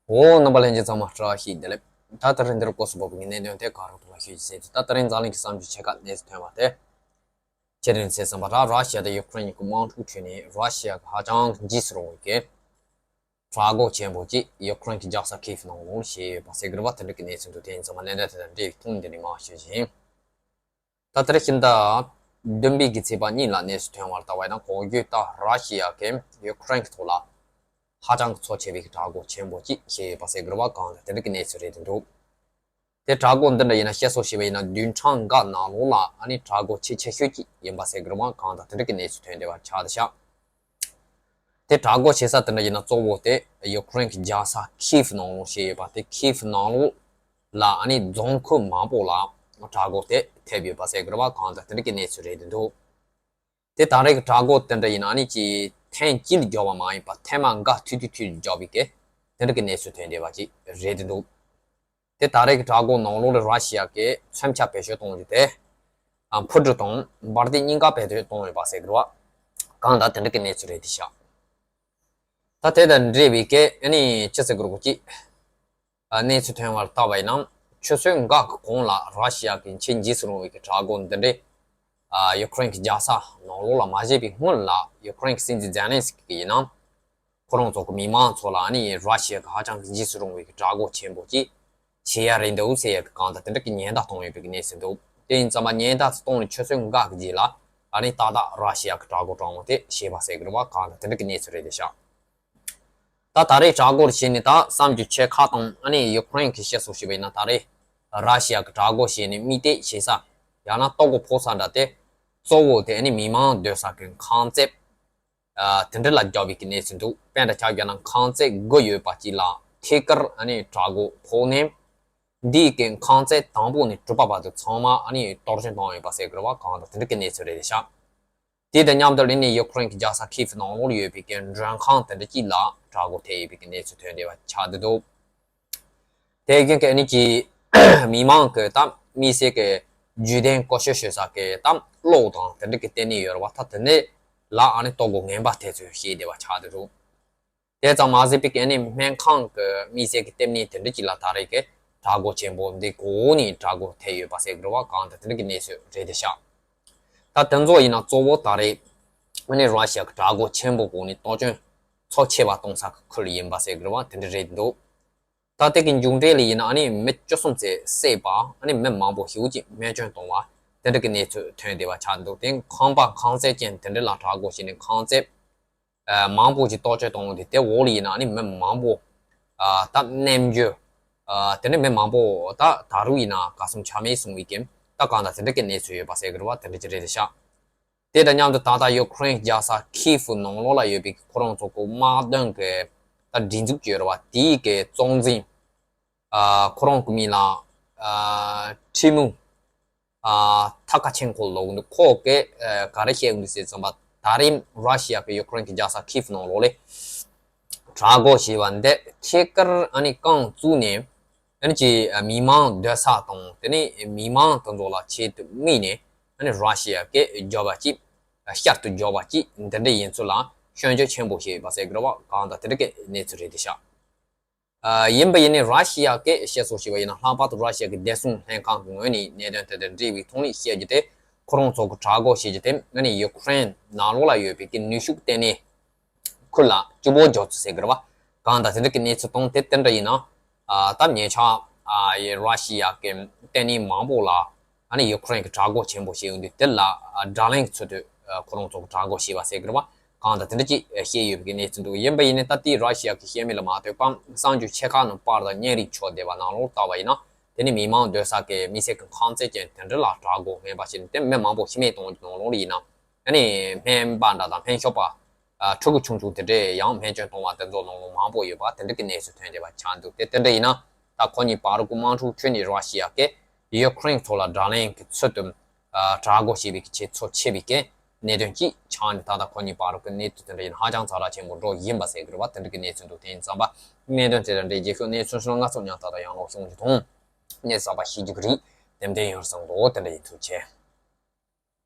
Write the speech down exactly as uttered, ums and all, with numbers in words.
འོ། རྣམ་པ་ལྷན་རྒྱས་ཚང་མ་བཀྲ་ཤིས་བདེ་ལེགས། ད་ལྟ་རིང་འདིར་སྐོར་སུ་བབས་པའི་གནད་དོན་དེ་ག་རེ་འདུག་ལ་ཤོད་ཅིག་ཟེར་དུས། ད་ལྟ་རིང་འཛམ་གླིང་གི་བསམ་རྒྱུ་ཆེ་ཁག་གནས་སུ་ཐོན་པ་དེ། ཁྱེད་རང་ཚོས་གསུངས་པ་ལྟར་ར་ཤི་ཡ་དང་ཡུ་ཀེ་རེན་གཉིས་ཀྱི་དམག་འཁྲུག་ཁྲོད་ནས་ར་ཤི་ཡ་གི་ཧ་ཅང་འཇིགས་སུ་རུང་བའི་གི་དྲག་རྒོལ་ཆེན་པོ་ཅིག་ཡུ་ཀེ་རེན་གྱི་རྒྱལ་ས་ཁིབ་ནང་ལོགས་བྱས་ཡོད་པ་ཟེར་གི་རེད་པ། དེ་འདྲ་གི་གནས་ཚུལ་འདུག་དེ་ཡིན་ཙང་མ་གནད་དོན་དེ་དང་འབྲེལ་བའི་ཐོག་འདི་ནས་མར་ཞུ་བཞིན། ད་ལྟར་ཕྱི་ཟླ་བདུན་པའི་གི་ཚེས་པ་གཉིས་ལ་གནས་སུ་ཐོན་པར་ལྟ་བ་ཡིན་ན། གོང་བརྗོད་ལྟར་ར་ཤི་ཡ་གིས་ཡུ་ཀེ་རེན་གྱི་ཐོག་ལ་ཧ་ཅང་གི་ཚབས་ཆེ་བའི་དྲག་རྒོལ་ཆེན་པོ་ཅིག་བྱས་ཡོད་པ་ཟེར་གི་རེད་པ། གང་ལྟར་དེ་འདྲ་གི་གནས་ཚུལ་རེད་འདུག་དེ་དྲག་རྒོལ་འདི་འདྲ་ཡིན་ན་བཤད་སྲོལ་བྱས་པ་ཡིན་ན་བདུན་ཕྲག་འགའ་ནང་ལོགས་ལ་ཨ་ནི་དྲག་རྒོལ་ཆེས་ཆེ་ཤོས་ཅིག་ཡིན་པ་ཟེར་གི་རེད་པ། གང་ལྟར་དེ་འདྲ་གི་གནས་ཚུལ་ཐོན་བསྡད་པ་ཆགས་བསྡད་ཤག་དེ་དྲག་རྒོལ་བྱེད་ས་དེ་འདྲ་ཡིན་ན་གཙོ་བོ་དེ་ཡུ་ཀེ་རེན་གྱི་རྒྱལ་ས་ཁིབ་ནང་ལོགས་བྱས་ཡོད་པ་དེ། ཁིབ་ནང་ལོགས་ལ་ཨ་ནི་རྫོང་ཁུལ་མང་པོ་ལ་དྲག་རྒོལ་དེ་ཐེབས་ཡོད་པ་ཟེར་གི་རེད་པ། གང་ལྟར་དེ་འདྲ་གི་གནས་ཚུལ་རེད་འདུག་དེ་ད་རེས་ཀྱི་དྲག་རྒོལ་དེ་འདྲ་ཡིན་ན་ཨ་ནི་ཅིག་ཐེངས་གཅིག་ལ་རྒྱག་པ་མ་ཡིན་པར་ཐེངས་མ་འགའ་ཐུག་ཐུག་ཐུག་རྒྱག་པའི་གི་དེ་འདྲ་གི་གནས་ཚུལ་ཐོན་བསྡད་པ་ཅིག་རེད་འདུག་དེ་ད་རེས་ཀྱི་དྲག་རྒོལ་ནང་ལོགས་ལ་ར་ཤི་ཡ་གིས་མཚོན་ཆ་བེད་སྤྱོད་གཏོང་རྒྱུ་དེ། ཨ། འཕུར་གྲུ་དང་འབར་མདེལ་གཉིས་ཀ་བེད་སྤྱོད་གཏོང་ཡོད་པ་ཟེར་གི་རེད་པ། གང་ལྟར་དེ་འདྲ་གི་གནས་ཚུལ་རེད་འདུག་ཤག་ད་དེ་དང་འབྲེལ་བའི་གི་ཨ་ནི་ཅི་ཟེར་དགོས་རེད་གོ་ཅིག་ཨ། གནས་ཚུལ་ཐོན་པར་ལྟ་བ་ཡིན་ན། ཆུ་ཚོད་འགའ་གི་གོང་ལ་ར་ཤི་ཡ་གི་ཆེས་འཇིགས་སུ་རུང་བའི་གི་དྲག་རྒོལ་འདི་འདྲས། ཨ། ཡུ་ཀེ་རེན་གྱི་རྒྱལ་ས་ནང་ལོགས་ལ་མ་བྱས་པའི་སྔོན་ལ་ཡུ་ཀེ་རེན་གྱི་སྲིད་འཛིན་ཛེ་ལན་སི་ཀི་ཡིན་ན། ཁོ་རང་ཚོ་གི་མི་མང་ཚོ་ལ་ཨ་ནི་ར་ཤི་ཡ་གི་ཧ་ཅང་གི་འཇིགས་སུ་རུང་བའི་གི་དྲག་རྒོལ་ཆེན་པོ་ཅིག་བྱེད་ཡ་རེད་འདུག་ཟེར་ཡ་གི་གང་ལྟར་དེ་འདྲ་གི་ཉེན་བརྡ་གཏོང་ཡོད་པའི་གི་གནས་ཚུལ་འདུག་དེ་ཡིན་ཙང་མ་ཉེན་བརྡ་གཏོང་ནས་ཆུ་ཚོད་འགའ་གི་རྗེས་ལ་ཨ་ནི་ཏག་ཏག་ར་ཤི་ཡ་གི་དྲག་རྒོལ་དྲང་མོ་དེ་བྱས་པ་ཟེར་གི་རེད་པ། གང་ལྟར་དེ་འདྲ་གི་གནས་ཚུལ་རེད་འདུག་ཤག་ད་ད་རེས་དྲག་རྒོལ་བྱས་ནས་ད་བསམ་རྒྱུ་ཆེ་ཁག་དང་ཨ་ནི་ཡུ་ཀེ་རེན་གྱི་བཤད་སྲོལ་བྱས་པ་ཡིན་ན། ད་རེས་ར་ཤི་ཡ་གི་དྲག་རྒོལ་བྱས་ནས་རྨས་སྐྱོན་བྱེད་ས་ཡང་ན་ལྟོ་གོས་ཕོག་ས་འདྲ་དེ་གཙོ་བོ་དེ་ཨ་ནི་མི་མང་སྡོད་ས་གི་ཁང་བརྩེགས། ཨ། དེ་འདྲ་ལ་རྒྱག་པའི་གི་གནས་ཚུལ་འདུག་དཔེར་ན་ཆ་བཞག་ན་ཁང་བརྩེགས་དགུ་ཡོད་པ་ཅིག་ལ་ཐད་ཀར་ཨ་ནི་དྲག་རྒོལ་ཕོག་ནས། འདིའི་གི་ཁང་བརྩེགས་དང་པོ་ནས་དྲུག་པ་བར་དུ་ཚང་མ་ཨ་ནི་གཏོར་སྐྱོན་བཏང་ཡོད་པ་ཟེར་གི་རེད་པ། གང་ལྟར་དེ་འདྲ་གི་གནས་ཚུལ་རེད་ཤག་དེ་དང་མཉམ་དུ་ཨ་ནི་ཡུ་ཀེ་རེན་གྱི་རྒྱལ་ས་ཁིབ་ནང་ལོགས་ལ་ཡོད་པའི་གི་མགྲོན་ཁང་དེ་འདྲ་ཅིག་ལ་དྲག་རྒོལ་ཐེབས་ཡོད་པའི་གི་གནས་ཚུལ་ཐོན་བསྡད་པ་ཆགས་བསྡད་འདུག་དེ་རྐྱེན་གྱིས་ཨ་ནི་ཅིག་མི་མང་གི་ད་དམིགས་བསལ་གྱི་བརྒྱུད་ལྡན་ཀོ་ཤོད་ཞུ་ས་གི་ད་གློག་དང་དེ་འདྲ་གི་ལྟེ་གནས་ཡོད་རེད་པ། ད་དེ་ནས་ལ་ཨ་ནི་ལྟོ་གོས་ངན་པ་དེ་ཚོ་བྱས་བསྡད་པ་ཆགས་བསྡད་འདུག་དེ་ཙམ་མ་ཟད་པའི་གི་ཨ་ནི་སྨན་ཁང་གི་དམིགས་བསལ་གྱི་ལྟེ་གནས་དེ་འདྲ་ཅིག་ལ་ད་རེས་ཀྱི་དྲག་རྒོལ་ཆེན་པོ་འདི་གོ་ནས་དྲག་རྒོལ་ཐེབས་ཡོད་པ་ཟེར་གི་རེད་པ། གང་ལྟར་དེ་འདྲ་གི་གནས་ཚུལ་རེད་བསྡད་ཤག་ད་དེ་ཚོ་ཡིན་ན་གཙོ་བོ་ད་རེས་ཨ་ནི་ར་ཤི་ཡ་གི་དྲག་རྒོལ་ཆེན་པོ་གོ་ནས་གཏོར་སྐྱོན་ཚབས་ཆེ་བ་གཏོང་ས་གི་ཁུལ་ཡིན་པ་ཟེར་གི་རེད་པ། དེ་འདྲ་རེད་འདུག་ད་དེ་གི་མཇུག་འབྲས་ལ་ཡིན་ན་ཨ་ནི་མི་བཅུ་གསུམ་ཙམ་བསད་པ། ཨ་ནི་མི་མང་པོ་ཞེ་པོ་ཅིག་རྨས་སྐྱོན་བཏང་བ་དེ་འདྲ་གི་གནས་ཚུལ་ཐོན་བསྡད་པ་ཆགས་འདུག་དེ་ཁང་པ་ཁང་བརྩེགས་ཅན་དེ་འདྲ་ལ་དྲག་རྒོལ་བྱས་ནས་ཁང་བརྩེགས་ཨ་མང་པོ་ཞིག་གཏོར་སྐྱོན་བཏང་སྟེ། དེ་འོག་ལ་ཡིན་ན་ཨ་ནི་མི་མང་པོ་ཨ་ད་མནན་རྒྱུ། ཨ་དེ་ནས་མི་མང་པོ་ད་ད་རུང་ཡིན་ན་ག་སོང་ཆ་མེད་སོང་བའི་གི་ད་གང་ལྟར་དེ་འདྲ་གི་གནས་ཚུལ་ཡོད་པ་ཟེར་གི་རེད་པ། དེ་འདྲ་ཅིག་རེད་བསྡད་ཤག་དེ་དང་མཉམ་དུ་ད་ལྟ་ཡུ་ཀེ་རེན་རྒྱལ་ས་ཁིབ་ནང་ལོགས་ལ་ཡོད་པའི་ཁོ་རང་ཚོ་གི་དམག་དོན་གྱི་ད་སྒྲིག་འཛུགས་ཅིག་ཡོད་རེད་པ། དེའི་གི་གཙོ་འཛིན་ཨ་ཁོ་རང་གི་མིང་ལ་ཨ་ཁྲི་མུ་ཨ་ཐ་ཀ་ཆེན་ཁོ་ལབ་ཀྱི་འདུག་ཁོ་གིས་ཨ་ག་རེ་བཤད་ཀྱི་འདུག་ཟེར་ཙམ་པ། ད་རེས་ར་ཤི་ཡ་གིས་ཡུ་ཀེ་རེན་གྱི་རྒྱལ་ས་ཁིབ་ནང་ལོགས་ལ་དྲག་རྒོལ་བྱས་པ་འདི་ཐད་ཀར་ཨ་ནི་རྐང་བཙུགས་ནས་ཨ་ནི་ཅིག་མི་མང་སྡོད་ས་དང་དེ་ནས་མི་མང་དེ་ཚོ་ལ་ཆེད་དུ་དམིགས་ནས་ཨ་ནི་ར་ཤི་ཡ་གིས་བརྒྱབ་པ་ཅིག་བསྐྱར་དུ་བརྒྱབ་པ་ཅིག་འདི་འདྲ་ཡིན་ཚུལ་ལ་སྐྱོན་བརྗོད་ཆེན་པོ་བྱས་ཡོད་པ་ཟེར་གི་རེད་པ། གང་ལྟར་དེ་འདྲ་གི་གནས་ཚུལ་རེད་བསྡད་ཤག་ཨ་ཡིན་པ་ཡིན་ནའི་ར་ཤི་ཡ་གིས་བཤད་སྲོལ་བྱས་པ་ཡིན་ན། ལྷག་པར་དུ་ར་ཤི་ཡ་གི་བདེ་སྲུང་ལྷན་ཁང་གི་ངོས་ནས་གནད་དོན་དེ་དང་འབྲེལ་བའི་ཐོག་ནས་བཤད་རྒྱུ་དེ། ཁོ་རང་ཚོ་གི་དྲག་རྒོལ་བྱེད་རྒྱུ་དེ་ཨ་ནི་ཡུ་ཀེ་རེན་ནང་ལོགས་ལ་ཡོད་པའི་གི་ནུས་ཤུགས་ལྟེ་གནས་ཁུལ་ལ་སྐྱིད་པོ་འཇོག་ཚུལ་ཟེར་གི་རེད་པ། གང་ལྟར་དེ་འདྲ་གི་གནས་ཚུལ་དང་དེ་དེ་འདྲ་ཡིན་ན། ཨ་ད་ཉེ་ཆར་ཨ་ཡི་ར་ཤི་ཡ་གི་ལྟེ་གནས་མང་པོ་ལ་ཨ་ནི་ཡུ་ཀེ་རེན་གི་དྲག་རྒོལ་ཆེན་པོ་བྱས་ཡོང་དུས། དེ་ལ་ཨ་དྲག་ལན་གི་ཚུལ་དུ་ཨ་ཁོ་རང་ཚོ་གི་དྲག་རྒོལ་བྱས་པ་ཟེར་གི་རེད་པ། གང་ལྟར་དེ་འདྲ་ཅིག་བཤད་ཡོད་པའི་གནས་ཚུལ་འདུག་ཡིན་པ་ཡིན་ནའི་ད་ལྟའི་ར་ཤི་ཡ་གི་བཤད་མིན་ལ་མ་ལྟོས་པར་གསར་འགྱུར་ཆེ་ཁག་ནང་པར་དང་བརྙན་རིས་ཕྱོགས་བསྡད་པ་ནང་ལོགས་ལྟ་བ་ཡིན་ན། དེ་ནི་མི་མང་སྡོད་ས་གི་དམིགས་བསལ་གྱི་ཁང་བརྩེགས་ཅན་དེ་འདྲ་ལ་དྲག་རྒོལ་ངན་པ་བྱས་ནས། དེ་མི་མང་པོ་ཤི་རྨས་བཏང་གི་ནང་ལོགས་ལ་ཡིན་ན། ཨ་ནི་སྨན་པ་འདྲ་དང་སྨན་ཞབས་པ་ཨ་ཕྲུ་གུ་ཆུང་ཆུང་དེ་འདྲས་ཡང་རྨས་སྐྱོན་བཏང་བ་དེ་ཚོ་ནང་ལོགས་མང་པོ་ཡོད་པ། དེ་འདྲ་གི་གནས་ཚུལ་ཐོན་བསྡད་པ་ཆགས་འདུག་དེ་དེ་འདྲ་ཡིན་ན། ད་ཁོ་གཉིས་བར་གྱི་དམག་འཁྲུག་ཁྲོད་ནས་ར་ཤི་ཡ་གིས་ཡུ་ཀེ་རེན་ཚོ་ལ་དྲག་ལན་གྱི་ཚུལ་དུ་ཨ་དྲག་རྒོལ་བྱས་པའི་གི་ཆེས་ཚབས་ཆེ་བའི་གི་གནད་དོན་གཅིག་ཆགས་ནས། ད་ལྟ་ཁོ་གཉིས་བར་གྱི་གནས་ཚུལ་དེ་འདྲ་ཡིན་ཧ་ཅང་ཚ་དྲག་ཆེན་པོ་འགྲོ་བཞིན་པ་ཟེར་གི་རེད་པ། དེ་འདྲ་གི་གནས་ཚུལ་འདུག་དེ་ཡིན་ཙང་པ་གནད་དོན་དེ་དང་འབྲེལ་རྒྱས་ཤོག་གནས་ཚུལ་ཤོག་ང་ཚོ་ཉག་ཐག་ཐག་ཡང་ལོག་ཤོག་གི་མཐོང་གནས་གསར་པ་ཤེས་རྒྱུ་གི་རེད། དེ་འདྲ་ཡིན་སང་དོ་དེ་འདྲ་ཡིན་ཐུགས་ཆེ།